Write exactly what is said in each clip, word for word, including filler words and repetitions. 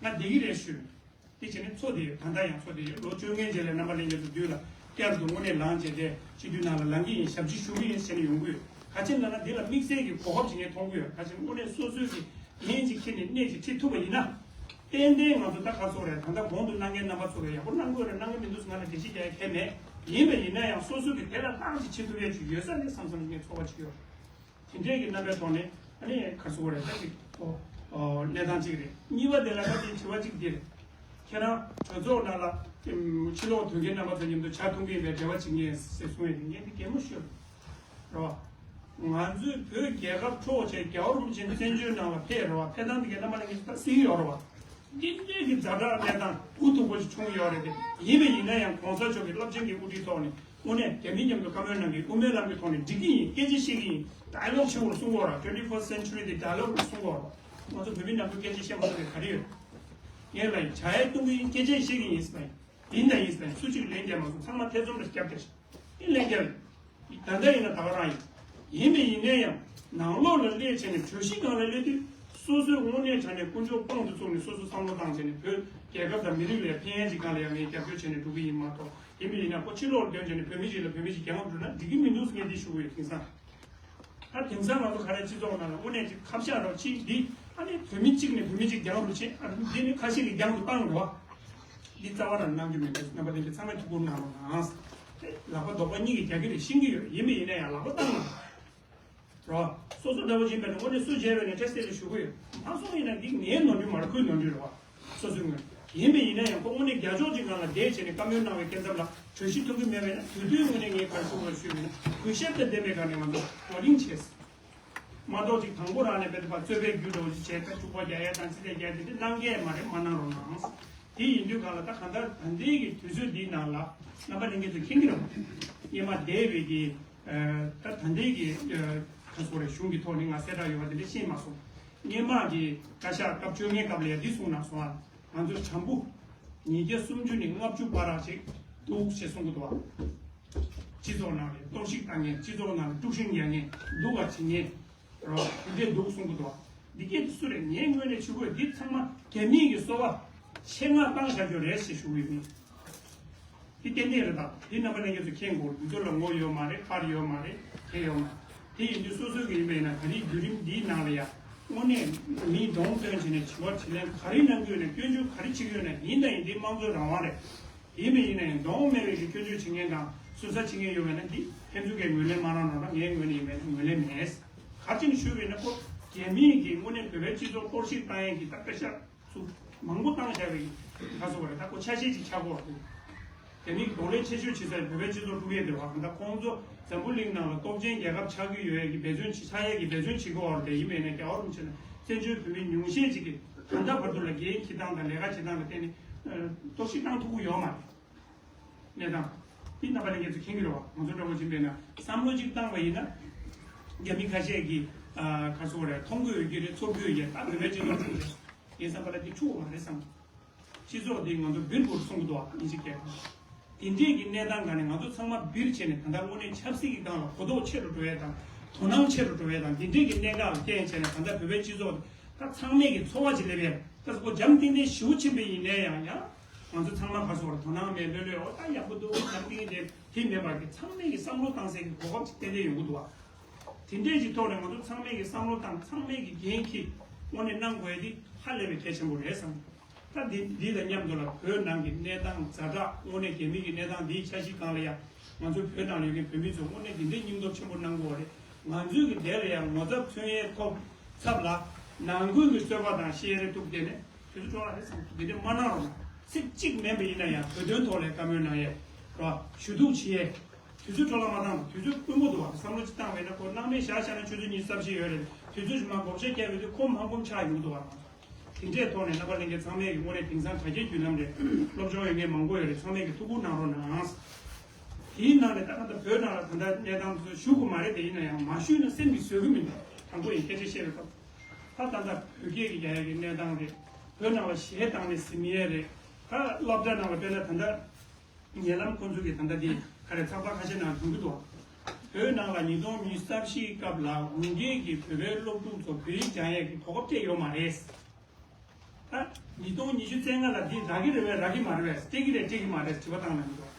ང་བསྡད་ཀྱི་རེད་ཞུས། དེ་བྱས་ནས་འཚོ་བསྡད་ཡོད། ད་ལྟ་ཡང་འཚོ་བསྡད་ཡོད། ལོ་བཅོ་ལྔའི་རྗེས་ལ་རྣམ་པ་ལྷན་རྒྱས་ཚོ་མདུན་ལ་བསྐྱར་དུ་དངོས་གནས་ལངས་བྱས་ཏེ་སྤྱི་འཐུས་ནང་ལ་ལངས་ཀྱི་ཡིན། ཞབས་ཕྱི་ཞུ་གི་ཡིན་ཟེར་ནས་ཡོང་གི་ཡོད། ག་ཅི་ལབ་ན་འདི་ལ་དམིགས་བསལ་གྱི་གོ་སྐབས་ཅིག་ངས་མཐོང་གི་ཡོད། ག་ཅི་དངོས་གནས་སོ་སོའི་གི་འགན་ཅིག་འཁྱེར་ནས་གནས་ཅིག་ཁྲིད་ཐུབ་པ་ཡིན་ན། ཏན་ཏན་ང་ཚོ་ད་ག་ཚོད་རེད། ད་ལྟ་གོང་དུ་གནང་མཁན་རྣམ་པ་ཚོ་ལ་ཡག་པོ་གནང་དགོས་རེད། གནང་གི་མི་འདུག་ཟེར་ང་ལ་འགྲེལ་བཤད་རྒྱག་ཡ་གལ་མེད། ཡིན་པ་ཡིན་ན་ཡང་སོ་སོ་གི་དེ་ལ་ལྷག་ཅིག་བྱེད་ཐུབ་ཡ་ཅིག་ཡོད་ས་རེད་བསམ་བསམ་ངས་ཚོར་བ་ཅིག་ཡོད། དེ་འདྲའི་གི་རྣམ་པའི་ཐོག་ནས་ཨ་ནི་ག་རེ་ཟེར་དགོས་རེད། ད་ཅིག་ཨོ་ཨོ་གནས་སྟངས་གཅིག་རེད། གཉིས་པ་དེ་ལ་ད་ཅིག་དྲི་བ་གཅིག་འདིར། ཁྱེད་རང་གྲོས་ཚོགས་ནང་ལ་ཕྱི་ལོགས་དོན་རྐྱེན་རྣམ་པ་ཚོ་མཉམ་དུ་བྱ་ཐུབ་ཀྱི་ཡིན་པའི་འབྲེལ་བ་བྱེད་ངེས་ཟེར་གསུངས་ཡོད། དེ་ངས་འདི་གད་མོ་ཤོར་རེད་བ། ང་ཚོས་བོད་རྒྱལ་ཁབ་འཕྲོག་བྱས་རྒྱལ་བ་རིན་པོ་ཆེ་བཙན་བྱོལ་ནང་ལ་ཕེབས་རེད་བ། ཕེབས་སྟངས་འདི་གའི་རྣམ་པ་ལ་ངས་ད་གཟིགས་ཡོད་རེད་བ། འདི་འདྲའི་གི་ཛ་དྲག་གནས་སྟངས་འུ་ཐུག་པོ་ཞིག་བྱུང་ཡོད་རེད་དེ། ཡིན་པ་ཡིན་ན་ཡང་གོང་ས་མཆོག་གི་རླབས་ཆེན་གྱི་དབུ་ཁྲིད་ཐོག་ནས་དངོས་གནས་རྒྱ་མི་མཉམ་དུ་བཀའ་མོལ་གནང་གི་དབུ་མའི་ལམ་གྱི་ཐོག་ནས་འགྲིག་གི་ཡིན། སྐད་ཆ་བཤད་ཀྱི་ཡིན། ཌའི་ལོག་ཆེ་བོར་གསུང་གི་ཡོད་རེད། twenty first century གི་ཌའི་ལོག་རེད་གསུང་གི་ཡོད་རེད། ང་ཚོ་བོད་མི་ནང་ཁུལ་སྐད་ཆ་བཤད་མ་ཐུབ་པའི་ག་རེ་ཡོད། ངས་ལབ་ཡིན། བྱ་ཡས་གཏོང་གི་ཡིན། སྐད་ཆ་བཤད་ཀྱི་ཡིན་ཟེར་ལབ་ཡིན། ཡིན་དང་ཡིན་ཟེར་ལབ་ཡིན། སུ་གཅིག་ལན་རྒྱག་མ་སོང་། ཚང་མ་ཐེ་ཚོམ་ལ་བརྒྱབ་བསྡད་ཤག་ཨེ་ལན་རྒྱབ། ད་ལྟ་ཡིན་ན་ད་ག་རང་ཡིན། ཡིན་པས་ཡིན་ན་ཡང་ནང་ལོགས་ལ་སླེབས་བྱས་ནས་གྲོས་གཞི་སྒང་ལ་སླེབས་དུས་སོ་སོའི་དངོས་གནས་དྲང་གནས་ཀུན་སྤྱོད་དཔང་དུ་བཙུགས་ནས་སོ་སོ་བསམ་བློ་བཏང་བྱས་ནས་བོད་རྒྱལ་ཁབ་དང་མི་རིགས་ལ་ཕན་ཡོན་ཅིག་སྒང་ལ་ཡང་ངས་རྒྱབ་སྐྱོར་བྱས་ནས་འགྲོ་གི་ཡིན་མ་གཏོགས། ཡིན་པས་ཡིན་ན་ཁོ་ཕྱི་ལོགས་ལ་ཐོན་བྱས་ནས་བོད་མི་ཞིག་ལ་བོད་མི་ཞིག་རྒྱང་འགྲོ་ན་འགྲིག་གི་མི་འདུག་ངས་འདི་ཞུ་གི་ཡོད། དེང་སང་། ད་དེང་སང་ང་ཚོ་ག་རེ་སྤྱི་ཚོགས་ནང་ལ་དངོས་གནས་ཅིག་ཁ་བཤད་རོགས་གཅིག་འདི་ཨ་ནི་བོད་མི་གཅིག་ནས་བོད་མི་གཅིག་རྒྱང་རུ་ཆེ། ཨ་འདི་ནི་ཁ་ཤས་ཀྱིས་རྒྱང་དུ་བཏང་འགྲོ་བ། འདི་རྩ་བ་རང་གནང་རྒྱུ་མེད་པས་རྣམ་པ་ལྷན་རྒྱས་ཚང་མས་ཐུགས་ཁུར་གནང་རོགས་གནང་། ལག་པ་རྡོག་པ་གཉིས་ཀྱིས་རྒྱག་གི་རེད། ཤེས་ཀྱི་ཡོད། ཡིན་པས་ཡིན་ན་ཡང་ལག་པ་བཏང་རོགས། སོ་སོ་འདྲ་པོ་ཡིན་པས་ན་དངོས་གནས་སུ་མཇལ་བས་ན་ཁྲེལ་སེ་རེ་ཞུ་གི་ཡོད། མ་སོང་ཡིན་ན་འདི་ངའི་ནོར་འཁྲུལ་མ་རེད། ཁོའི་ནོར་འཁྲུལ་རེད་བ། སོ་སོའི་ངོས། ཡིན་པས་ཡིན་ན་ཡང་ཁོ་དངོས་གནས་རྒྱ་ཕྱོགས་ཀྱི་སྒང་ལ་བསྡད་བྱས་ནས་བཀའ་མོལ་གནང་བའི་སྐབས་མཚམས་ལ་གྲོས་གཞི་ཐུག་གི་མེད་པས་ན་དུས་ཐུང་ངོས་ནས་ངས་ག་རེ་ཞུ་དགོས་ཞུས་པས་ན་གུས་ཞབས་དང་ལྡན་པའི་སྒང་ནས་ང་ཚོ་བགྲོ་གླེང་བྱས། མ་གཏོགས་ཅིག་དང་པོ་རང་ནས་དཔེ་དེ་བ་རྩོད་པའི་རྒྱུ་འདྲ་བོ་ཅིག་བྱས་ཁ་ཕྱུག་པོ་རྒྱག་ཡས་དང་ཚིག་དེ་རྒྱག་དེ་འདྲ་གནང་གི་མ་རེད། མ་གནང་རོགས་གནང་། དེ་ཡིན་དུས་གང་ལ་ད་གང་ལྟར་ད་ལྟའི་གི་དུས་ཚོད་འདིའི་ནང་ལ་རྣམ་པ་ལྷན་རྒྱས་ཚོ་མཁྱེན་གྱི་རེད། སྔོན་མ་འདས་པའི་གི་ད་ད་ལྟའི་གི་ག་ཚོད་རེད། གཞུང་གི་ཐོག་ནས་ང་གསལ་བསྒྲགས་ཡོད་པ་དེ་འདྲ་ཤེས་མ་སོང་། སྔོན་མ་གི་བཀའ་ཤག་སྐབས་བཅོ་ལྔའི་སྐབས་ལ་ཡ་འདི་གསུངས་གནང་སོང་ཨ། ང་ཚོ་བྱམས་པོ། ཉིས་བརྒྱ་སུམ་ཅུ་ནས་ལྔ་བཅུ་བར་ཅིག་འདུག་ཅེས་གསུང་གི་འདུག་བ། སྤྱི་ཚོགས་ནང་ལ་གཏོར་བཤིག་བཏང་མཁན། སྤྱི་ཚོགས་ནང་ལ་དཀྲུག་ཤིང་རྒྱག་མཁན། སྡུག་པ་བྱེད་མཁན་རོ། དེ་འདྲས་འདུག་གསུང་གི་འདུག་བ། འདི་སྐད་དེ་སུ་རེད། ངའི་ངོས་ནས་ཞུ་དགོས། འདི་ཚང་མ་རྒྱ་མིའི་གི་སོ་པ་ཆེད་མངགས་བཏང་བཞག་རྒྱུ་རེད་ཞེས་ཞུ་གི་ཡོད་མེད། འདི་ཏན་ཏན་རེད་ད། འདི་རྣམ་པ་ལྷན་རྒྱས་ཚོ་མཁྱེན་དགོས། འདི་ཚོ་ལ་ངོ་ཡོད་མ་རེད། པར་ཡོད་མ་རེད། དེ་ཡོད་མ་རེད། དེ་ཡིན་དུས་སོ་སོའི་གི་ཡིན་པ་ཡིན་ན་ད་རེས་བརྒྱུད་རིམ་འདིའི་ནང་ལ་ཡ་དངོས་གནས་མིའི་གདོང་སྟོན་བྱས་ནས་དྲི་བ་དྲིས་ལན་ག་རེ་གནང་གི་ཡོད་ན། སྐྱོན་བརྗོད་ག་རེ་བྱེད་ཀྱི་ཡོད་ན། ཡིན་དང་ཡིན། འདི་དམངས་གཙོའི་རང་དབང་རེད། ཡིན་པ་ཡིན་ན་ཡང་གདོང་མེད་པའི་གི་སྐྱོན་བརྗོད་བྱེད་མཁན་དང་ཟུར་ཟ་བྱེད་མཁན་ཡོད་པ་ཡིན་ན་འདི་ཕན་ཚུན་གྱི་ངོས་ལེན་མ་གནང་རོགས་གནང་། ངའི་ངོས་ནས་ཡིན་པ་ཡིན་ན་ངོས་ལེན་མེད། ག་རེ་བྱས་ནས་ཞུས་པ་ཡིན་ན་ཁོ་རྒྱ་མིས་གི་དངོས་གནས་བོད་པའི་སྤྱི་ཚོགས་གཏོར་བཤིག་བཏང་ཡས་ཀྱི་ད་དཔེ་ཤག་ཚུགས་མང་པོ་བཏང་བཞག་པའི་ག་ཚོད་པ་རེད། ད་ཁོ་ཆ་ཤས་ཅིག་ཆགས་ཀྱི་ཡོད་རེད། དེ་ནི་གདོང་ལེན་ཆེ་ཤོས་བྱེད་སའི་བོད་པའི་སྤྱི་ཚོགས་དཀྲུག་ཡས་དེ་བ། ད་ཁོང་ཚོ་འཛམ་བུ་གླིང་ནང་ལ་སྟོབས་ཆེན་རྒྱལ་ཁབ་ཆགས་ཀྱི་ཡོད་ཡས་ཀྱི་འབད་བརྩོན་བྱེད་ཆགས་ཡས་ཀྱི་འབད་བརྩོན་བྱེད་ཀྱི་ཡོད་རེད། དེ་ཡིན་པས་ན་རྒྱལ་བ་རིན་པོ་ཆེ་ལ་བཙན་བྱོལ་བོད་མི་ཉུང་ཤས་ཅིག་གིས་ད་ལྟ་བར་དུ་ལ་འགན་འཁྱེར་སྟངས་དང་ལས་ཀ་བྱེད་སྟངས་ལ་བརྟེན་ནས་གཏོར་བཤིག་བཏང་ཐུབ་ཀྱི་ཡོད་མ་རེད། གནས་སྟངས་འདི་རྣམ་པ་ལྷན་རྒྱས་ཚོ་མཁྱེན་གྱི་རེད་བ། ང་ཚོ་འདྲ་བོ་ཅིག་མེད་ན་བསམ་བློ་ཅིག་བཏང་བ་ཡིན་ན། རྒྱ་མི་ཁ་ཤས་ཀྱིས་ཨ་ག་རེ་ཟེར་དགོས་རེད། མཐོང་གི་ཡོད་ཀྱི་རེད། ཚོར་གྱི་ཡོད་ཀྱི་རེད། ད་བོད་པའི་སྤྱི་ཚོགས་ཁྲོད་རེད། ངའི་བསམ་པ་ལ་འདི་འཁྲུག་མ་རེད་བསམ། སྤྱི་ཚོགས་འདི་ང་ཚོ་སྦིར་དགོས་གསུང་གི་འདུག་བ། ཉིན་ཞིག་སྐད་དེ་འདྲས་ཀྱི་གནས་སྟངས་སྒང་ནས་ང་ཚོ་ཚང་མ་སྦིར་བྱས་ནས་ད་ལྟ་དངོས་གནས་ཆབ་སྲིད་ཀྱི་སྒང་ལ་གོ་རྟོགས་ཆེ་རུ་འགྲོ་ཡས་དང་དོ་སྣང་ཆེ་རུ་འགྲོ་ཡས་དང་འདི་འདྲས་ཀྱི་གནད་འགག་ལ་བརྟེན་བྱས་ནས་ད་ལྟ་བོད་པའི་སྤྱི་ཚོགས་ད་ཚང་མས་ཀྱི་ཚོར་བ་ཅིག་སླེབས་ཡས། ད་སོ་སོ་འཇམ་ཐིང་ཐིང་ཞེ་པོ་ཕྱིན་པ་ཡིན་ནའི་ཡང་ཡང་ང་ཚོ་ཚང་མ་ག་རེ་ཟེར་དགོས་རེད། དོ་སྣང་མེད་ལྷོད་ལྷོད། འོ་ད་ཡག་པོ་འདུག་འཇམ་ཐིང་ཐིང་དེ་མེད་པར་གྱི་ཚང་མས་ཀྱི་བསམ་བློ་བཏང་སའི་གི་གོ་སྐབས་ཅིག་ཏན་ཏན་ཡོང་གི་འདུག་བ། དེ་འདྲས་ཀྱི་ཐོག་ནས་ང་ཚོ་ཚང་མས་ཀྱི་བསམ་བློ་བཏང་། ཚང་མས་ཀྱི་འགན་འཁྱེར་དངོས་གནས་གནང་དགོས་ཡས་དེ་ཧ་ལས་པའི་གལ་ཆེན་པོ་རེད་བསམ། ད་འདི་འདི་དང་མཉམ་དུ་ལ་བོད་ནང་གི་གནས་སྟངས་ཛ་དྲག་དངོས་གནས་རྒྱ་མི་གི་གནས་སྟངས་འདིའི་འཆར་གཞི་སྒང་ལ་ཡང་ང་ཚོའི་བོད་ནང་ལ་ཡོད་མཁན་བོད་མི་ཚོ་དངོས་གནས་འདི་འདྲའི་སྙིང་སྟོབས་ཆེན་པོ་གནང་དགོས་པ་རེད། ང་ཚོའི་གི་དེ་ལ་ཡང་ངོ་ཚབ་མཚོན་ཡས་ཐོག་ཚབ་ལ་ནང་ཁུལ་གྱི་རྩོད་པ་དང་བཤད་རེས་ཐུག་བསྡད་ནས་དུས་ཚོད་འཕྲོ་བརླག་རེད་བསམ། འདི་འདྲ་མ་གནང་རོགས་གནང་། ཚིག་གཅིག་མིན་པ་ཡིན་ན་ཡང་བོད་དོན་ཐོག་ལ་བཀའ་མོལ་གནང་ཡས་རོགས། ཞུ་གཏུག་བྱེད་ཡས། དུས་ཚོད་འཕྲོ་བརླག་མ་བཏང་། དུས་ཚོད་དཀོན་པོ་འདུག་བ། བསམ་བློ་ཅིག་བཏང་བས་ན་ཁོ་སྣང་མེད་བཞག་བཞག་ན་ཆུ་ཚོད་ཉི་ཤུ་རྩ་བཞི་ཡོད་རེད། དུས་ཚོད་ཞིག་མ་བགོ་བཤའ་བརྒྱབ་ཡོད་དུས་ཁོ་མ་ཁོམ་ཆགས་ཡོང་གི་འདུག་བ། དེ་འདྲའི་ཐོག་ནས་རྣམ་པ་ལྷན་རྒྱས་ཚང་མས་ཀྱི་དངོས་གནས་དེང་སང་དྲ་རྒྱའི་བརྒྱུད་ལམ་རེད། སློབ་སྦྱོང་ཡོད་མཁན་མང་པོ་ཡོད་རེད། ཚང་མས་ཀྱི་ཐུགས་ཁུར་གནང་རོགས་གནང་། དེའི་ནང་ནས་ད་ལྟ་བོད་ནང་ལ་ད་ལྟ་གནས་སྟངས་དེ་ཚོ་ཞུ་དགོས་མ་རེད། དེ་ཡིན་ན་ཡང་མ་ཞུས་ན་སེམས་ཀྱིས་བཟོད་ཀྱི་མི་འདུག་དང་པོ་ཡིན། སྐད་ཆ་བཤད་པའི་སྐབས་ད་ད་ལྟ་བོད་སྐད་ཀྱི་རྒྱག་ཡ་གི་གནས་སྟངས་རེད། བོད་ནང་ལ་གཞས་བཏང་ནས་ཟིན་ཡས་རེད། ད་སློབ་གྲྭ་ནང་ལ་དཔེར་ན་ད་ལྟ། ཉེ་ལམ་ཁོང་ཚོ་གིས་ད་ལྟ་འདི་ག་རེ་ཚགས་པར་ཁ་ཤས་ནང་བྱུང་གི་འདུག་བོད་ནང་ལ་ཉིས་སྟོང་ཉི་ཤུ་རྩ་བཞིའི་སྐབས་ལ་འོས་འགན་གྱི་བོད་པའི་སློབ་ཕྲུག་ཚོ་བོད་ཡིག་སྦྱང་ཡས་ཀྱི་གོ་སྐབས་སྤྲད་ཡོད་མ་རེད། ད་ཉིས་སྟོང་ཉི་ཤུ་རྩ་ལྔ་ལ་འདི་རག་གི་རེད་པས་རག་གི་མ་རེད་པས། སྤྲད་ཀྱི་རེད་སྤྲད་ཀྱི་མ་རེད་དྲི་བ་བཏང་ན་མི་འདུག་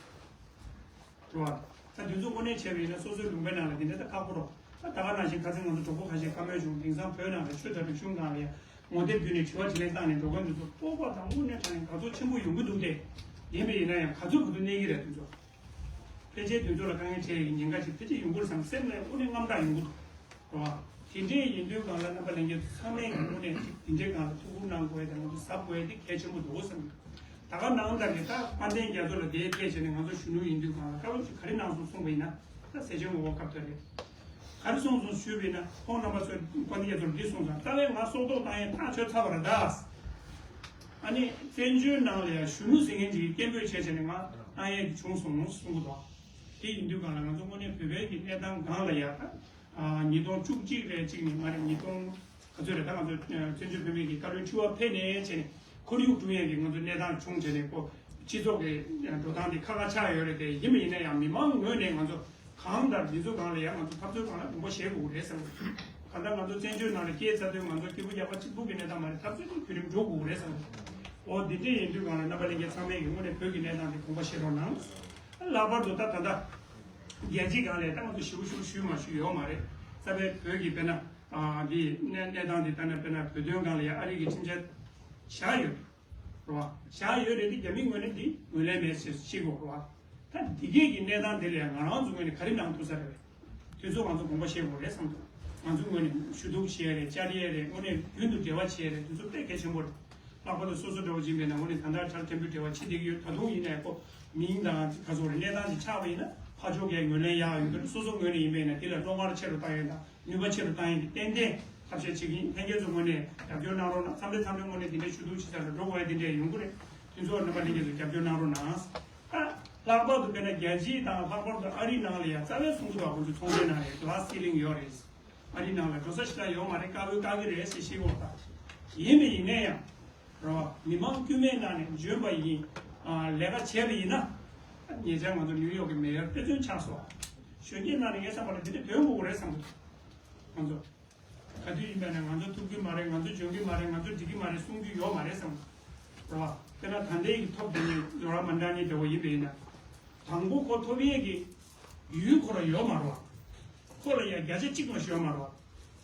རེད་བ། ད་དུས་ཚོད་དངོས་གནས་བྱས་པ་ཡིན་ན་སོ་སོའི་ལུང་པའི་ནང་ལ་འདི་འདྲ་ད་ཁག་པོ་རོ། ད་ད་ག་ནང་བཞིན་ཁ་སང་ང་ཚོ་གྲོགས་པོ་ཁ་ཤས་བཀའ་མོལ་བྱུང་། དེང་སང་བོད་ནང་ལ་ཆོས་དང་རིག་གཞུང་སྒང་ལ་ཡང་ངོ་དེབ་བརྒྱུད་ནས་དྲི་བ་དྲིས་ལན་བཏང་ནས་འགྲོ་མཁན་དེ་ཚོ་སྤོབས་པ་དང་དངོས་གནས་དྲང་གནས་དགའ་ཚོར་ཆེན་པོ་ཡོང་གི་འདུག་སྟེ། ཡིན་པ་ཡིན་ན་ཡང་ག་ཚོད་ག་ཚོད་གནས་ཀྱི་རེད་དེ་ཚོ། ཕལ་ཆེར་དེ་ཚོ་ལ་དཀའ་ངལ་འཕྲད་ཡག་གི་ཉེན་ཁ་ཅིག་ཕལ་ཆེར་ཡོང་གི་རེད་བསམ། སེམས་ནས་དངོས་གནས་དངངས་སྐྲག་ཡོང་གི་འདུག་རེད་བ། དེ་འདྲས་ཡིན་དུས་སྒང་ལ་རྣམ་པ་ལྷན་རྒྱས་ཚོ་ཚང་མས་ཀྱི་དངོས་གནས་ཅིག་དེ་འདྲས་སྒང་ལ་ཐུགས་ཁུར་གནང་དགོས་ཡག་དང་ང་ཚོ་གཟབ་དགོས་ཡག་དེ་གལ་ཆེན་པོ་འདུག་བསམ་གྱི་འདུག་ད་ག་ནང་ལྟར་གྱི་ད་དཔལ་ལྡན་རྒྱ་མཚོ་ལ་དེའི་ཐད་བྱས་ནས་ང་ཚོ་གཞོན་ནུ་ཡིན་དུས་སྒང་ལ་བཀའ་སློབ་ཅིག་ག་རེ་གནང་སོང་གསུངས་པ་ཡིན་ན། ད་ཟས་བཅད་ངོ་བོ་སྐབས་དེ་རེད། ག་རེ་གསུངས་སོང་ཞུས་པ་ཡིན་ན་ཁོང་རྣམ་པ་ཚོས་དཔལ་ལྡན་རྒྱ་མཚོར་འདི་གསུངས་སོང་། རྩ་བའི་ང་སྲོག་ཐོག་བཏང་ཡག་ཐག་ཆོད་ཚར་བ་རེད་ད། ཨ་ནི་བཙན་བྱོལ་ནང་ལ་ཡང་གཞོན་ནུ་ཟེར་མཁན་ཅིག་སྐད་འབོད་བྱས་བྱས་ནས་ང་བཏང་ཡག་གི་བྱུང་སོང་གསུང་གི་འདུག་དེ་ཡིན་དུས་སྒང་ལ་ང་ཚོ་དངོས་གནས་བོད་པའི་གི་གནས་སྟངས་སྒང་ལ་ཡ་ད་ཉིས་སྟོང་བཅུ་གཅིག་རེད་གཅིག་ནས་མ་རེད། ཉིས་སྟོང་ག་ཚོད་རེད། ད་ང་ཚོ་བཙན་བྱོལ་བོད་མིའི་གི་བཀའ་བློན་ཁྲི་པ་ཕེབས་ནས་བྱས་ནས་ཁོར་ཡུག་སྲུང་ཡག་གི་ང་ཚོ་གནས་སྟངས་བྱུང་བྱས་ནས་ཁོ་སྤྱི་ཚོགས་ཀྱི་འགྲོ་སྟངས་དེ་ཁག་ཁག་ཆགས་ཡོད་རེད། དེ་ཡིན་པ་ཡིན་ན་ཡང་མི་མང་ངོས་ནས་ང་ཚོ་གང་ལྟར་འདི་ཚོ་སྒང་ལ་ཡང་ང་ཚོ་འཐབ་རྩོད་སྒང་ལ་དགོངས་པ་བཞེས་དགོས་རེད་བསམ་གི་འདུག་གང་ལྟར་ང་ཚོ་བཙན་བྱོལ་ནང་ལ་སྐྱེས་ཚར་དུས་ང་ཚོ་སྐྱིད་པོ་ཡག་པོ་གཅིག་པུ་གི་གནས་སྟངས་མ་རེད། འཐབ་རྩོད་ཀྱི་བརྒྱུད་རིམ་འགྲོ་དགོས་རེད་བསམ་གི་འདུག་འོ་འདི་འདྲས་ཡིན་དུས་སྒང་ལ་རྣམ་པ་ལྷན་རྒྱས་ཚང་མས་ཀྱི་དངོས་གནས་བོད་ཀྱི་གནས་སྟངས་དེ་དགོངས་པ་བཞེས་རོགས་གནང་། ལྷག་པར་དུ་ད་ད་ལྟ་རྒྱལ་སྤྱིའི་སྒང་ལ་ད་ང་ཚོ་ཞེ་པོ་ཞེ་པོ་ཞུས་མ་ཞུས་ཡོད་མ་རེད། རྩ་བའི་བོད་ཀྱི་དཔེར་ན་འདི་གནས་གནས་སྟངས་འདི་ལྟ་ན་དཔེར་ན་བོད་དོན་སྒང་ལ་ཡང་ཨ་རི་གི་ཁྲིམས་འཆར་བཞག་ཡོད་རེད་བ། བཞག་ཡོད་རེད་དེ་རྒྱ་མིའི་ངོས་ནས་འདི་ངོས་ལེན་མེད་ཟེར་ཤེས་དགོས་རེད་བ། ད་འདི་གས་ཀྱི་གནས་སྟངས་འདི་ལ་ང་རང་ཚོའི་ངོས་ནས་ག་རེ་གནང་ཐུབ་ས་རེད། དེ་ཚོ་ང་ཚོ་དགོངས་པ་བཞེས་དགོས་རེད་བསམ་འདུག་ང་ཚོའི་ངོས་ནས་ཞུ་གཏུག་བྱེད་ཡ་རེད། བཅར་ཡ་རེད། དངོས་གནས་རྒྱུན་དུ་འབྲེལ་བ་བྱེད་ཡ་རེད། དེ་ཚོ་དཔེ་གལ་ཆེན་པོ་རེད། ལྷག་པར་དུ་སོ་སོ་འདྲ་བོ་ཡིན་པས་ན་དངོས་གནས་ད་ལྟ་ཁྲལ་ཕྲན་བུ་འབྲེལ་བ་བྱེད་བསྡད་ཀྱི་ཡོད། ད་དུང་ཡིན་ནའི་ཁོ་མིང་དང་ག་ཚོད་རེད་གནས་སྟངས་ཅིག་ཆགས་པ་ཡིན་ན་ཕར་ཕྱོགས་ཀྱིས་ངོས་ལེན་ཡག་ཡོད་ཀྱི་རེད། སོ་སོ་ངོས་ནས་ཡིན་པས་ན་དེ་ལ་བློ་ཁོག་ཆེ་རུ་བཏང་ཡ་དང་ནུས་པ་ཆེ་རུ་བཏང་ཡ་གི་ཏན་ཏན་ཐབས་ཤེས་བྱེད་ཀྱི་ཡིན། ལྷན་རྒྱས་ཚོ་ངོས་ནས་རྒྱབ་སྐྱོར་གནང་རོགས་གནང་། མཚམས་རེ་མཚམས་རེ་དངོས་གནས་དེ་འདྲའི་ཞུ་གཏུག་བྱེད་ས་ལ་འགྲོ་དགོས་ཡ་དེ་འདྲས་ཡོང་གི་རེད། དེ་ཚོ་རྣམ་པ་ལྷན་རྒྱས་ཚོས་རྒྱབ་སྐྱོར་གནང་རོགས་གནང་། ད་ལྷག་པར་དུ་དཔེར་ན་རྒྱལ་སྤྱི་དང་ལྷག་པར་དུ་ཨ་རི་ནང་ལ་ཡང་རྩ་བའི་གསུང་གི་འདུག་ཁོང་ཚོའི་ཚོང་འབྲེལ་ནང་ལ་ཡང་གླ་སི་ལིང་ཡོད་རེད། ཨ་རི་ནང་ལ་འགྲོ་ས་ཞིག་ལ་ཡོད་མ་རེད། བཀག་འགོག་བཀག་གི་རེད་ཟེར་ཤེས་དགོས་ད། ཡིན་པ་ཡིན་ན་ཡང་རེད་བ། མི་མང་དཀྱུས་མའི་ནང་ནས་འཇོན་པ་ཡིན། ལས་ཀ་བྱས་པ་ཡིན་ན། ཉེ་ཆར་ང་ཚོ་ནིའུ་ཡོག་གི་མེ་ཡོར་དཔེ་མཚོན་ཆགས་སོང་། གཞོན་སྐྱེས་ནང་ནས་ངའི་བསམ་པ་ལ་འདི་འདྲ་འདོན་དགོས་རེད་བསམ་གི་འདུག་ང་ཚོ་ག་དུས་ཡིན་པ་ན་ང་ཚོ་ཐུབ་ཀྱི་མ་རེད། ང་ཚོ་འཇོན་གྱི་མ་རེད། ང་ཚོ་འགྲིག་གི་མ་རེད་གསུང་རྒྱུ་ཡོད་མ་རེད་བསམ་གི་འདུག་རེད་བ། དཔེར་ན་ད་ལྟའི་གི་ཐོབ་དེ་ནས་ལོ་ར་མན་ཌ་ནི་འདྲ་བོ་ཡིན་པ་ཡིན་ན། དང་པོ་ཁོ་ཐོབ་ཡས་ཀྱི་ཡུལ་ཁོ་ར་ཡོད་མ་རེད་བ། ཁོ་ལ་ཡང་བརྒྱ་ཆ་གཅིག་མ་ཞུ་ཡོད་མ་རེད་བ།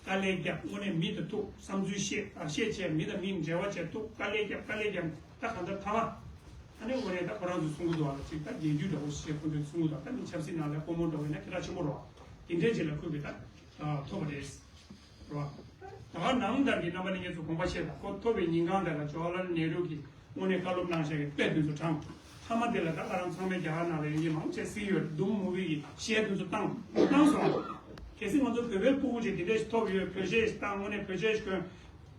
དཀའ་ལས་བརྒྱབ། དངོས་གནས་མི་དང་ཐུག་བསམ་ཚུལ་བཤད། ཨ་བཤད་བྱས་མི་དང་མི་འབྲེལ་བ་བྱས་ཐུག་དཀའ་ལས་བརྒྱབ། དཀའ་ལས་བརྒྱབ། ད་གང་ལྟར་ཐ་མ་ཨ་ནི་དངོས་གནས་ད་ཁོ་རང་ཚོ་གསུང་གི་འདུག་བ་ལ་ཅིག་ད་རྒྱལ་རྒྱུད་འདྲ་བོ་ཞེས་ཁོ་ཚོས་གསུང་གི་འདུག་ད་ནི་ཆབ་སྲིད་ནང་ལ་སྒོར་མོ་འདྲ་བོ་ཡིན་ན་སྐད་གྲགས་ཆེན་པོ་རེད་བ། དེ་འདྲའི་རྗེས་ལ་ཁོས་གི་ད་ཐོབ་པ་རེད། རེད་བ། ད་ག་ནང་ལྟར་གྱི་རྣམ་པ་ལྷན་རྒྱས་ཚོ་དགོངས་པ་བཞེས་དང་། ཁོ་ཐོབ་པའི་ཉིན་གང་དེ་ལ་ཇོ་ཧ་ལལ་ནེ་རུ་གིས་དངོས་གནས་བཀའ་སློབ་གནང་བཞག་གི་དཔེ་དེ་ཚོ་དྲངས། མཐའ་མ་དེ་ལ་ད་ང་རང་ཚང་མས་རྒྱ་གར་ནང་ལ་ཡོད་མཁན་མང་ཆེ་གཟིགས་ཡོད། དུམ་མུ་བི་གི་གཞས་དེ་ཚོ་བཏང་བཏང་སོང་། གལ་སྲིད་ང་ཚོ་བོད་པའི་ཕྲུ་གུ་ཅིག་དེ་འདྲས་ཞིག་ཐོབ་ཡོད། བོད་གཞས་ཞིག་བཏང་། དངོས་གནས་བོད་གཞས་ཞིག་གོན།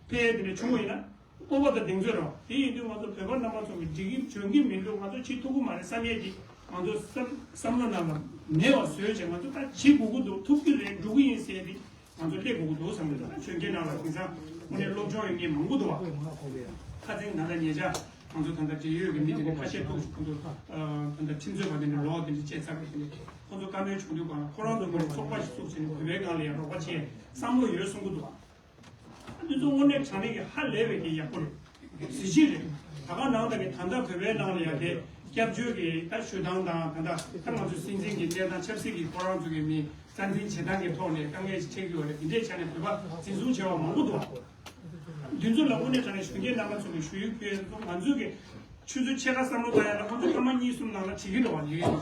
ཕལ་དེ་འདྲས་བྱུང་བ་ཡིན་ན་སྤོབས་པ་དང་གདེང་ཚོད་རེད་བ། དེ་ཡིན་དུས་ང་ཚོ་བོད་པ་རྣམ་པ་ཚོ་གི་འགྲིག་གི་འཇོན་གི་མི་འདུག་ང་ཚོ་བྱེད་ཐུབ་ཀྱི་མ་རེད་བསམ་ཡས་ཀྱི་ང་ཚོ་བསམ་བསམ་བློ་ནང་ལ་མེད་པ་བཟོས་བྱས། ང་ཚོ་ད་བྱེད་དགོས་ཀྱི་འདུག་ཐུབ་ཀྱི་རེད། འགྲོ་གི་ཡིན་ཟེར་ཏེ། ང་ཚོ་སླེབས་དགོས་ཀྱི་འདུག་བསམ་གྱི་འདུག་གཞོན་སྐྱེས་ནང་ལ་དེང་སང་དངོས་གནས་སློབ་སྦྱོང་ཡོད་མཁན་མང་པོ་འདུག་བ། ཁ་སང་ད་ལྟ་ཉེ་ཆར་ང་ཚོ་ད་ལྟ་འབྲེལ་ཡོད་ཀྱི་མི་དེ་འདྲ་ཁ་ཤས་ཐུག་ཁོང་ཚོ་ད་ལྟ་ཁྲིམས་རྩོད་པ་དེ་འདྲ་ལོག་དེ་འདྲ་བྱས་ཚར་བ་དེ་འདྲ་ཁོང་ཚོ་བཀའ་མོལ་བྱུང་དུས་གང་ལ་ཁོ་རང་ཚོ་ངོས་ནས་ཚོགས་པ་ཞིག་བཙུགས་བྱས་ནས་བོད་པའི་སྒང་ལ་ཡང་རོགས་པ་བྱས་བསམ་བློ་ཡོད་གསུང་གི་འདུག་བ། འདི་ཚོ་དངོས་གནས་དྲང་གནས་ཀྱི་ཧ་ལས་པའི་གི་ཡག་པོ་རེད། གཟི་བརྗིད་རེད། ད་ག་ནང་ལྟར་གྱི་ད་ལྟ་བོད་པའི་ནང་ལ་ཡང་དེ་སྐྱབས་བཅོལ་གྱི་ད་ཞུ་སྟངས་དང་། ད་ལྟ་ད་ང་ཚོ་སྲིད་འཛིན་གྱི་གནས་སྟངས་ཆབ་སྲིད་ཀྱི་ཁོ་རང་ཚོ་གི་མི་རྩ་འཛིན་བྱེད་སྟངས་ཀྱི་ཐོག་ནས་དཀའ་ངལ་ཞིག་འཕྲད་ཀྱི་ཡོད་རེད། དེ་འདྲའི་ཆ་ནས་བོད་པ་འཛིན་བཟུང་བྱས་པ་མང་པོ་འདུག་འདི་ཚོ་ལ་དངོས་གནས་དྲང་གནས་གཞོན་སྐྱེས་རྣམ་པ་ཚོ་གི་ཞུ་ཡིག་ཕུལ་ཡས་ཚོ་ང་ཚོ་གི་ཆུ་ཚོད་ཕྱེད་ཀ་བསམ་བློ་བཏང་ཡ་ལ་ཁོང་ཚོ་སྐར་མ་གཉིས་གསུམ་ནང་ལ་བྲིས་ཀྱི་འདུག་བ། ལས་ཀ་ཡིན།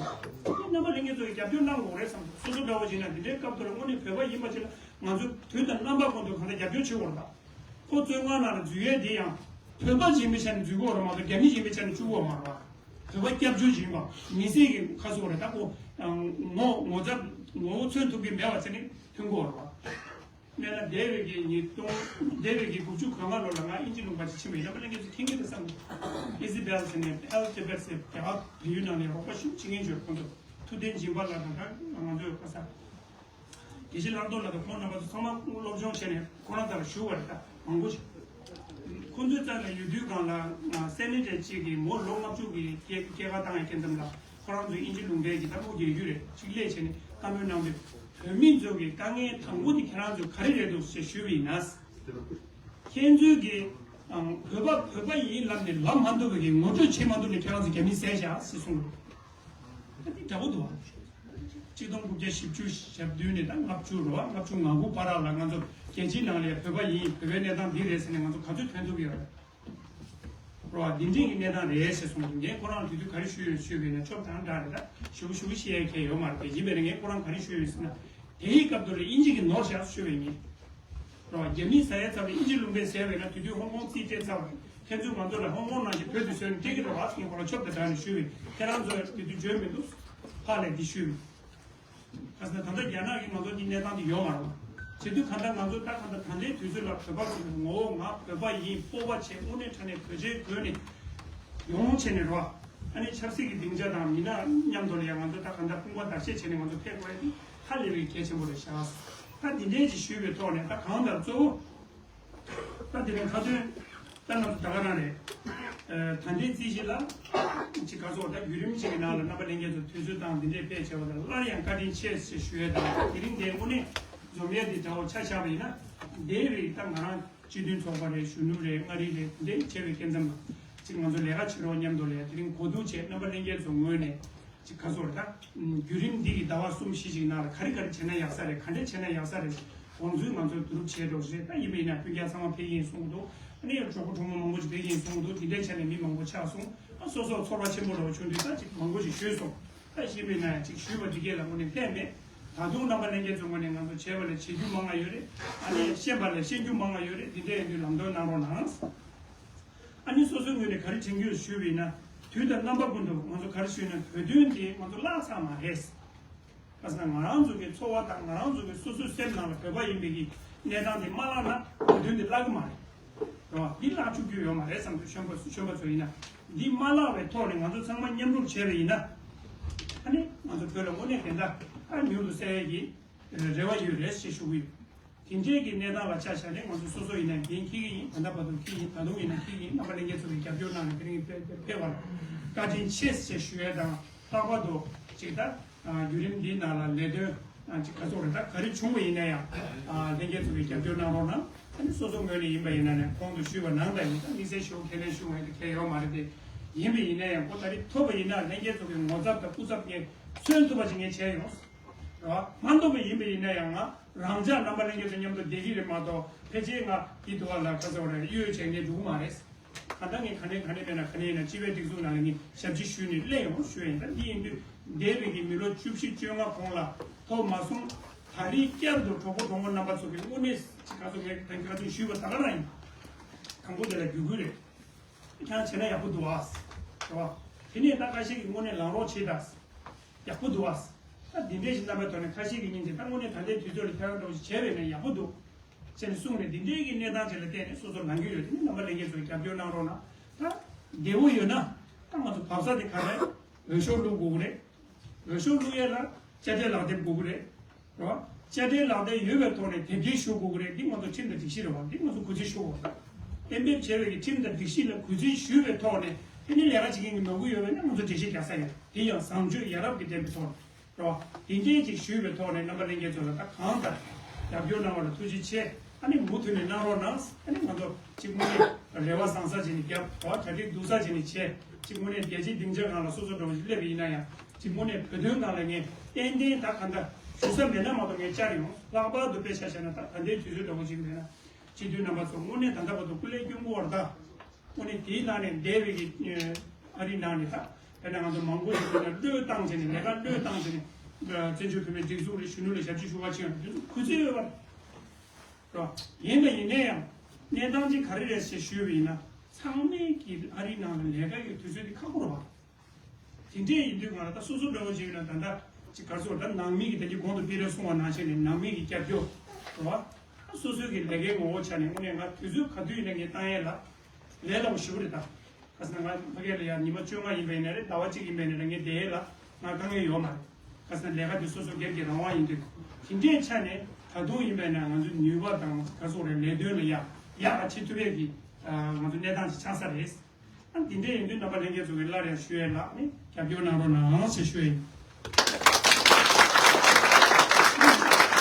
རྣམ་པ་ལྷན་རྒྱས་ཚོ་གི་རྒྱབ་སྐྱོར་གནང་དགོས་རེད་བསམ། སོ་སོ་འདྲ་བོ་བྱས་ན་འདི་འདྲའི་སྐབས་དེར་དངོས་གནས་བོད་པ་ཡིན་པ་ཅིག་ལ་ང་ཚོས་དུས་དང་རྣམ་པ་ཀུན་ཏུ་གང་ལྟར་རྒྱབ་སྐྱོར་བྱེད་དགོས་རེད་ད། ཁོ་བཙོན་ཁང་ནང་ལ་འཛུལ་ཡས་དེ་ཡང་བོད་པ་ཡིན་པའི་ཆ་ནས་འཛུལ་དགོས་རེད་མ་གཏོགས་རྒྱ་མི་ཡིན་པའི་ཆ་ནས་བཅུག་དགོས་མ་རེད་བ། བོད་པ་སྐྱབས་བཅོལ་ཡིན་པ་མི་སེར་གྱི་ཁ་སོ་རེད་ད། ཁོ་ངོ་ངོ་ཚབ་ངོ་བོ་མཚོན་ཐུབ་ཀྱི་མེད་པ་ཆ་ནས་ཐོན་དགོས་རེད་བ། སྨན་བླ་འདས་པའི་གི་ཉིས་སྟོང་འདས་པའི་གི་དགུ་བཅུ་གོ་ལྔ་ལོ་ལ་ང་དབྱིན་ཇི་ལུང་པ་ཅིག་ཕྱིན་པ་ཡིན། རྣམ་པ་ལྷན་རྒྱས་ཚོས་མཁྱེན་གྱི་རེད་བསམ་གི། ཨི་ཟི་བེལ་ཟེར་ནས་ཨེལ་ཏི་བེད་ཟེར་རྒྱ་གར་བལ་ཡུལ་ནང་ནས་རོགས་པ་ཞེ་པོ་བྱེད་མཁན་ཅིག་ཡོད། ཁོང་ཚོ་ཐུབ་བསྟན་སྦྱིན་པ་ལགས་དང་ད་ང་ཚོའི་ག་ས་དགེ་བཤེས་ལྷག་རྡོར་ལགས་དང་ཁོང་རྣམ་པ་ཚོ་ཚང་མ་སློབ་སྦྱོང་བྱས་ནས་ཁོ་རང་ཚོ་ལ་ཞུ་བ་རེད་ད། མང་པོ་ཞིག་ཁོང་ཚོའི་རྩ་ལ་ཡོད་དུས་སྒང་ལ་སེ་ནེ་ཊར་གཅིག་གིས་མོ་ལོ་ལྔ་བཅུ་གི་སྐྱེས་སྐྱེས་སྐར་བཏང་ཡས་སྐྱེས་འདམ་ལ་ཁོ་རང་ཚོའི་དབྱིན་ཇི་ལུང་པའི་གི་ད་ལོ་རྒས་རྒྱུ་རེད་ཅིག་སླེབས་བྱས་ནས་བཀའ་མོལ་གནང་དུས། བོད་མི་ཚོ་གི་དཀའ་ངལ་དང་པོ་དེ་ཁྱེད་རང་ཚོ་ག་རེ་རེད་འདུག་ཞེས་ཞུས་པ་ཡིན་ན། ཁྱེད་ཚོའི་གི་ བོད་པ་བོད་པ་ཡིན་ལབ་ནས་ལབ་མ་ཐུབ་པའི་གི་ངོ་སྤྲོད་བྱེད་མ་ཐུབ་ནས་ཁྱེད་རང་ཚོ་རྒྱ་མི་བསད་བཞག་ཟེར་གསུངས་རོགས། ད་འདི་འདྲ་པོ་འདུག་བ། གཅིག་སྟོང་དགུ་བརྒྱ་བཞི་བཅུ་ཞེ་བདུན་ནས་ད་ལྔ་བཅུ་རོ། ལྔ་བཅུ་ང་དགུ་བར་ལ་ང་ཚོ་རྒྱལ་སྤྱིའི་ནང་ལ་བོད་པ་ཡིན། བོད་པའི་གནས་སྟངས་འདི་རེད་ཟེར་ནས་ང་ཚོ་ག་ཚོད་ཐོན་ཐུབ་ཡོད་རེད། རོ། འདི་འདྲའི་གི་གནས་སྟངས་རེད་ཞེས་གསུངས་འདུག་ངས་ཁོ་རང་དུས་དུས་ག་རེ་ཞུས་ཡོད་ཞུས་པས་ན་ཆོབ་དང་འདྲ་རེད། ད་ཞུ་ཞུ་ཤེས་ཡ་ཁྱད་ཡོད་མ་རེད། དེ་ཡིན་པས་ན་ངས་ཁོ་རང་ག་རེ་ཞུས་ཡོད་ཟེར་ན། དེའི་སྐབས་དུ་ལ་དབྱིན་ཇི་གི་ནོར་བཞག་ཞུས་པས་ངས། རོ། རྒྱ་མིས་ཟ་ཡ་ཚ་བའི་དབྱིན་ཇི་ལུང་པས་ཟས་པས་ན་དུས་དུས་ཧོང་ཀོང་རྩིས་སྤྲད་ཚར་བ་རེད། ཁྱེད་ཚོས་ང་ཚོ་ལ་ཧོང་ཀོང་ནང་བཞིན་བོད་དུ་བཟོས་ནས་སྤྲད་ཀྱི་རེད་བ་ཟེར་ཁོ་ལ་ཆོབ་དང་འདྲ་ནས་ཞུས་པས་ཁྱེད་རང་ཚོས་དེ་དུས་བརྗོད་མི་འདུག་ཕར་ལས་འདི་ཞུས་པས། ག་ཟེར་ན་ད་ལྟ་རྒྱ་ནག་གིས་ང་ཚོ་འདི་གནས་སྟངས་འདི་ཡོད་མ་རེད་བ། བྱེད་དུས་ག་འདྲ་ང་ཚོ་ད་ག་འདྲ་ད་ལྟའི་དུས་ཚོད་ལ་བོད་པ་ཚོ་ངོ་བོ་ང་བོད་པ་ཡིན་སྤོབས་པ་བྱས་དངོས་གནས་དྲང་གནས་བོད་ཆས་གོན་ནས་ཡོང་བྱས་ནས་རོ། ཨ་ནི་ཆབ་སྲིད་ཀྱི་སྡིངས་ཆ་དང་མི་སྣ་མཉམ་དུ་ལ་ཡང་ང་ཚོ་ད་ག་འདྲ་དཔུང་པ་བརྡར་ཤ་བྱས་ནས་ང་ཚོ་ཕེབས་དགོས་ཡ་འདི་ཧ་ལས་པའི་གལ་ཆེན་པོ་རེད་ཤག་ད་འདི་འདྲའི་ཅིག་ཞུས་པའི་ཐོག་ནས་ད་གང་ལྟར་གཙོ་བོ། ད་དེ་རིང་ཁ་ཏོན་ད་ང་ཚོ་ད་ག་རང་རེད། ཨ། ད་ལྟའི་རྩིས་གཞི་ལ་ཅིག་ག་ཚོད་ད་བརྒྱུད་རིམ་ཅིག་གི་ནང་ལ་རྣམ་པ་ལྷན་རྒྱས་ཚོ་དུས་ཚོད་དང་འདི་འདྲའི་ཕལ་ཆེ་བ་དང་སླར་ཡང་བཀའ་དྲིན་ཆེ་ཞེས་ཞུ་ཡས་དང་། དེ་རིང་འདིར་དངོས་གནས་འཛོམས་ཡས་འདི་འདྲ་བོ་ཆ་བཞག་པ་ཡིན་ན། འདིའི་རིགས་ད་ང་རང་སྤྱི་མཐུན་ཚོགས་པ་རེད། གཞོན་ནུ་རེད། མངའ་རིས་རེད། འདི་བྱས་པའི་སྐབས་མཚམས་ལ་ཅིག་ང་ཚོ་ལས་ཀ་བྱེད་རོགས་མཉམ་དུ་ལས་དེ་རིང་གོ་བསྡུར་བྱས་རྣམ་པ་ལྷན་རྒྱས་ཚོ་ངོས་ནས། ཅིག་ག་ཚོད་རེད་ད། བརྒྱུད་རིམ་འདི་གི་ཟླ་བ་གསུམ་བཞི་ཞིག་ནང་ལ་ག་རེ་ག་རེ་བྱས་ན་ཡག་ས་རེད། ག་འདྲ་བྱས་ན་ཡག་ས་རེད། དགོངས་ཚུལ་ང་ཚོར་བསྡུ་རུབ་བྱས་འགྲོ་རེད། ད་ཡིན་པ་ཡིན་ན་སྤུན་ཀྱག་ཚང་མ་ཕེབས་ཀྱི་ཡིན་གསུང་གི་འདུག་ཨ་ནི་གྲོགས་པོ་གྲོགས་མོ་མང་པོ་ཅིག་ཕེབས་ཀྱི་ཡིན་གསུང་གི་འདུག་དེ་འདྲའི་ཆ་ནས་མི་མང་པོ་ཆགས་སོང་། ཨ་སོ་སོར་ཚོར་བ་ཆེན་པོ་འདྲ་བོ་བྱུང་དུས་ད་ཅིག་མང་པོ་ཞིག་ཞུས་སོང་། ད་ཡིན་པ་ཡིན་ན་ཅིག་ཞུས་པ་འདི་གས་ལ་དངོས་གནས་ལྷད་མེད། ད་དུང་རྣམ་པ་ལྷན་རྒྱས་ཚོ་ངོས་ནས་ང་ཚོ་བྱས་པ་ལས་བྱེད་རྒྱུ་མང་ང་ཡོད་རེད། ཨ་ནི་ཤེས་པ་ལས་ཤེས་རྒྱུ་མང་ང་ཡོད་རེད། འདི་འདྲ་ཡིན་དུས་ལམ་སྟོན་གནང་རོགས་གནང་། ཨ་ནི་སོ་སོའི་ངོས་ནས་ག་རེ་དྲན་གྱི་ཡོད་ཞུས་པ་ཡིན་ན། དུས་དང་རྣམ་པ་ཀུན་ཏུ་ང་ཚོ་ག་རེ་ཞུས་ན་བོད་དོན་དེ་ང་ཚོ་བརླག་ཚར་མ་རེད། ག་ཟེར་ན་ང་རང་ཚོ་གི་འཚོ་བ་དང་ང་རང་ཚོ་གི་སོ་སོའི་སེམས་ནང་ལ་བོད་པ་ཡིན་པའི་གི་གནས་སྟངས་དེ་མ་བརླག་ན་བོད་དོན་དེ་བརླག་གི་མ་རེད། རེད་བ། འདི་བརླག་བཅུག་རྒྱུ་ཡོད་མ་རེད་བསམ་དུས་ཆོན་པ་ཆོན་པ་ཚོ་ཡིན་ན། འདི་མ་བརླག་པའི་ཐོག་ནས་ང་ཚོ་ཚང་མ་མཉམ་རུབ་བྱས་པ་ཡིན་ན། ཨ་ནི་ང་ཚོ་བོད་ལ་དངོས་གནས་བདེན་མཐའ་ཨ་མྱུར་དུ་གསལ་ཡས་ཀྱི་རེ་བ་ཡོད་རེད་ཞེས་ཞུ་གི་ཡོད། དེ་འདྲའི་གི་གནས་སྟངས་ལ་ཆ་བཞག་ནས་ང་ཚོ་སོ་སོ་ཡིན་ན་འགན་འཁྱེར་གྱི་ཡིན། ད་ལྟ་བར་དུ་འཁྱེར་གྱི་ཡིན། ད་དུང་ཡིན་ན་འཁྱེར་གྱི་ཡིན། རྣམ་པ་ལྷན་རྒྱས་ཚོ་གི་རྒྱབ་སྐྱོར་གནང་ནས་དེ་རིང་ཕེབས་ཕེབས་པར་བཀའ་དྲིན་ཆེ་ཞེས་ཞུ་ཡས་དང་། ལྷག་པར་དུ་ཅིག་ད་བརྒྱུད་རིམ་འདིའི་ནང་ལ་ལས་དོན་ཅིག་ག་ཚོད་རེད། ད་ག་རེ་བྱུང་བ་ཡིན་ན་ཡང་ལྷན་རྒྱས་ཚོ་གི་རྒྱབ་སྐྱོར་གནང་རོགས་གནང་། ཨ་ནི་སོ་སོ་ངོས་ནས་ཡིན་པ་ཡིན་ན་ནས་གོང་དུ་ཞུས་པ་ནང་ལྟར་ཡིན། ད་དམིགས་བསལ་ཞུ་ཁས་ལེན་ཞུ་འོས་དེ་གལ་ཡོད་མ་རེད་དེ། ཡིན་པ་ཡིན་ན་ཡང་ཁོ་ད་རེས་ཐོབ་པ་ཡིན་ན་ལྷན་རྒྱས་ཚོ་གི་ངོ་ཚབ་དང་སྐུ་ཚབ་ངས་མཚོན་ཐུབ་པ་ཅིག་ངས་བྱས་ཡོང་། རེད་བ། མ་འདོད་པ་ཡིན་པ་ཡིན་ན་ཡང་ང་རང་ཅག་རྣམ་པ་ལྷན་རྒྱས་ཚོ་མཉམ་དུ་བསྡད་ཀྱི་རེད་མ་གཏོགས་ཕལ་ཆེར་ང་འདི་དུ་བ་ལ་ཁ་ཚ་བ་རེད་གཡོ་བྱས་ངས་འགྲོ་གི་མ་རེད། གང་ལྟར་ངས་ག་ནས་ག་ནས་མེད་ན་ག་ནས་ཡིན་ན་སྤྱི་པའི་སྒྲིག་འཛུགས་ནང་ལ་ངས་ཞབས་ཕྱི་ཞུས་ནས་སླེབས་ཡོང་ཞུ་ཡ་ཡིན། ད་འདི་ཡིན་དུས་འདས་པའི་གི་མི་ལོ་བཅུ་བཞི་བཅོ་ལྔ་གོང་ལ་ཐོབ་མ་སོང་། ད་རེས་བསྐྱར་དུ་གྲོགས་པོ་གྲོགས་མོ་རྣམ་པ་ཚོ་གི་དངོས་གནས་ཅིག་ག་ཚོད་ངས་ད་ག་ཚོད་ཞུས་པ་ད་ག་རང་ཡིན། དང་པོ་དེ་ལ་རྒྱུ་རྒྱུ་རེད། ཁྱང་བྱས་ན་ཡག་པོ་འདུག་ཨ། རེད་བ། དེ་ནས་ད་ཁ་ཤས་ཀྱིས་དངོས་གནས་ལངས་རོགས་བྱེད་ད། ཡག་པོ་འདུག་ཨ། ད་འདི་འདྲའི་ཞིག་རྣམ་པའི་ཐོག་ནས་ཁ་ཤས་ཀྱིས་སྙིང་རྗེ། ད་དངོས་གནས་ད་ལྟའི་དུས་ཚོད་ལ་ཐད་གཏོང་འདྲ་བོ་ཞིག་བྱས་པས་ན་ཡག་པོ་འདུག་ཅེས་ནས་གསུངས་ནས་འདི་འདྲའི་གི་གནས་སྟངས་ཅིག་ལ་བལྟས་ནས་སོ་སོ་ལངས་ཀྱི་ཡོད། དེ་ནི་རྣམ་པ་ལྷན་རྒྱས་ཚོས་རྒྱབ་སྐྱོར་གནང་རོགས་གནང་། ད་བདེ་བོ་ཡོད་ན་ད་ང་ཚོ་བབས་ས་དེ་ག་རེ་འོས་ཤོག་བླུག་དགོས་ཀྱི་རེད། འོས་ཤོག་བླུག་ཡས་ལ་དཔྱ་ཁྲལ་ལག་དེབ་དགོས་ཀྱི་རེད། རེད་བ། དཔྱ་ཁྲལ་ལག་དེབ་ཡོད་པའི་ཐོག་ནས་དེབ་སྐྱེལ་ཞུ་དགོས་ཀྱི་རེད། འདི་ང་ཚོ་ཁྲིམས་དང་སྒྲིག་གཞི་རེད་བ། འདི་ང་ཚོ་གུས་བརྩི་ཞུ་དགོས་རེད། གཏན་འབེབས་བྱས་པའི་གི་ཁྲིམས་དང་སྒྲིག་གཞི་ལ་གུས་བརྩི་ཞུས་པའི་ཐོག་ནས་དེ་ནི་ལས་ཀ་བྱེད་མཁན་གྱི་ནོར་བུ་ཡོད་པ་ཡིན་ན་ང་ཚོ་འགྲེལ་བཤད་རྒྱག་ས་ཡིན། དེ་ཡང་བཟང་སྤྱོད་ཡ་རབས་ཀྱི་ལྡན་པའི་ཐོག་ནས། རེད་བ། དེ་འདྲའི་ཅིག་ཞུས་པའི་ཐོག་ནས་རྣམ་པ་ལྷན་རྒྱས་ཚོ་ལ་ད་གང་ལྟར་རྒྱབ་སྐྱོར་གནང་བ་ལ་ཐུགས་རྗེ་ཆེ། ཨ་ནི་མུ་མཐུད་ནས་གནང་རོགས་གནང་། ཨ་ནི་ང་ཚོ་གཅིག་དངོས་གནས་རེ་བ་བཟང་ས་ཅིག་ནས་རྒྱབ། རེད་བ། གྲ་སྒྲིག་སྡུག་ས་ཅིག་ནས་བྱས། གཅིག་དངོས་གནས་རྒྱལ་སྤྱིའི་སྡིངས་ཆ་སྒང་ལ་སོ་སོ་འདྲ་བོ་ཞིག་སླེབས་པ་ཡིན་ན་ཡང་གཅིག་དངོས་གནས་བོད་དོན་སྒང་ལ་ངས་ཏན་ཏན་ད་གང་ལྟར་ཞུ་ས་མེད་ན་མ་གཏོགས་ངས་བཅར་ཡོང་། ལྷག་པར་དུ་དཔེ་ཆ་བཞག་ན་ད་ད་ལྟའི་དུས་ཚོད་འདྲ་བོ་ཅིག་མེད་ན་སྤྱི་འཐུས་རྣམ་པ་ཚོ་དངོས་གནས་ད་ལྟ་བར་དུ་སྐུ་ལས་སྐྱོན་པོ་བར་ད། དངོས་གནས་དེའི་ནང་ནས་འདས་པའི་གི་ཨ་རིའི་ནང་ནས་ད་དཔེར་ན་ང་ཚོ་མང་པོ་ཞིག་དཔེར་ན་བློས་བཏང་བྱས་ནས་ལས་ཀ་བློས་བཏང་བྱས་ནས་བཙན་བྱོལ་བོད་མིའི་སྒྲིག་འཛུགས་རེད། གཞོན་ནུ་ལ་ཞབས་ཕྱི་ཞུ་བ་བྱེད་ཡོང་དུས་ཚོད་ཁུ་ཚོད་ཡོད་པ་རེད། ཡིན་པ་ཡིན་ན་ཡང་གནས་སྟངས་ཅིག་ག་རེ་རེད་ཞེས་ཞུས་པ་ཡིན་ན་ཚང་མས་ཀྱི་ཨ་རིའི་ནང་ལ་ལས་ཀ་ཡོད་དུས་ཚོད་དེ་ཁག་པོ་རེད་བ། དེ་འདྲས་ཡིན་དུས་ང་ལ་ད་སོ་སོ་འདྲ་བོ་ཅིག་ཡོད་ན་ད་ལྟ་ཅིག་ག་རེ་ཟེར་ད་ནང་མི་གི་ད་ཅིག་གོང་དུ་སྤེལ་རེས་གསུངས་པ་ནང་བཞིན་ནས་ནང་མི་གི་རྒྱབ་སྐྱོར་རེད་བ། སོ་སོའི་གི་ལས་ཀའི་ངོ་བོ་ཆ་ནས་དངོས་གནས་ང་དུས་ཚོད་ག་དུས་ཡིན་ན་ངས་བཏང་ཡས་ལ་ལས་སླ་པོ་ཞེ་པོ་རེད་ད། ག་ཟེར་ན་ང་ཕ་གི་ལ་ཡ་ཉི་མ་བཅོ་ལྔ་ཡིན་པ་ཡིན་ན་རེད། ཟླ་བ་གཅིག་ཡིན་པ་ཡིན་ན་རེད། ངས་བསྡད་ཡས་ལ་ང་དཀའ་ངལ་ཡོད་མ་རེད། ག་ཟེར་ན་ལས་ཀ་དེ་སོ་སོ་སྒེར་གྱི་རང་དབང་ཡིན་དུས། དེ་འདྲའི་ཆ་ནས་ད་དུང་ཡིན་པ་ཡིན་ན་ང་ཚོ་ནུས་པ་དང་ག་ཟེར་རེད་ལས་དོན་ལ་ཡ་ཡག་ག་བྱེད་ཐུབ་ཡས་ཀྱི་ང་ཚོ་གནས་སྟངས་ཤིག་ཆགས་ས་རེད། ཨ་འདི་འདྲ་ཡིན་དུས་རྣམ་པ་ལྷན་རྒྱས་ཚོ་གིས་སླར་ཡང་ཞུ་ཡས་ལ་ནི་རྒྱབ་སྐྱོར་གནང་རོགས་གནང་ཞེས་ཞུ་ཡས་ཡིན།